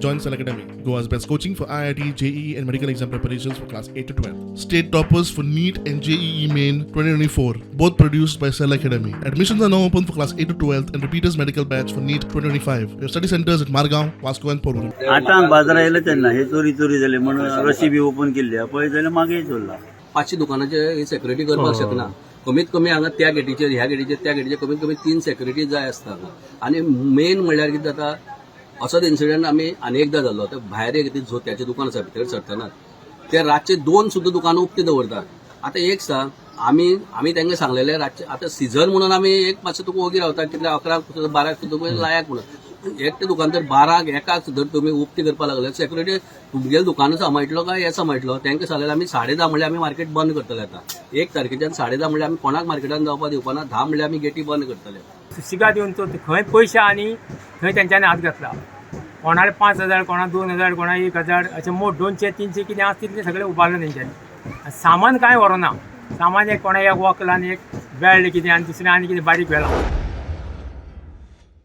Join Cell Academy, Goa's best coaching for IIT, JEE, and medical exam preparations for class 8 to 12. State toppers for NEET and JEE Main 2024, both produced by Cell Academy. Admissions are now open for class 8 to 12 and repeaters medical batch for NEET 2025. We have study centers at Margaon, Vasco, and Porvorim. आठांक बाजारा येयले तेन्ना हे चोरी चोरी जाली म्हणून रशी बी ओपन केल्ली पळय जाल्यार मागीर चोरला. 500 दुकानाचे सेक्युरिटी करपाक शकना. कमीत कमी हांगा त्या गेटीचेर, ह्या गेटीचेर, त्या गेटीचेर कमीत कमी तीन सेक्युरिटी जाय आसता हांगा. आनी मेन म्हणल्यार कितें जाता, असोच इन्सिडंट आमी आनी एकदां जाल्लो. ते भायर एक जोत्याचें दुकान आसा, भितर सरतना ते रातचे दोन सुद्दां दुकानां उक्ती दवरतात. आतां एक सांग, आमी तांकां सांगलेलें, रातचे आतां सिजन म्हणून आमी एक मातशें तुका ओगी रावता. कितले, 11क, 12क सुद्दां तुमी लायाक म्हणून. एकटें दुकानदार 12क, 1क सुद्दां तुमी उक्ती करपाक लागले, सेक्युरिटी तुमगेलें दुकानां सांबाळटलो काय हे सांबाळटलो? तांकां सांगलेलें आमी, 10:30 म्हणल्यार आमी मार्केट बंद करतले. आतां 1 तारखेच्यान 10:30 म्हणल्यार आमी कोणाक मार्केटान जावपाक दिवपाना. 10 म्हणल्यार आमी गेटी बंद करतले. सुशिगाद येवन तो खंय पयशे आनी थंय तेंच्यांनी हात घातला. कोणाले 5,000, कोणा 2,000, कोणा 1,000, अशें मोट 200, 300 कितें आसा तितलें सगळें उबारलें तेंच्यांनी. आनी सामान कांय व्हरूना. सामान एक कोणा एक वकल आनी एक बेल्ट कितें आनी दुसरें आनी कितें बारीक व्हेलां.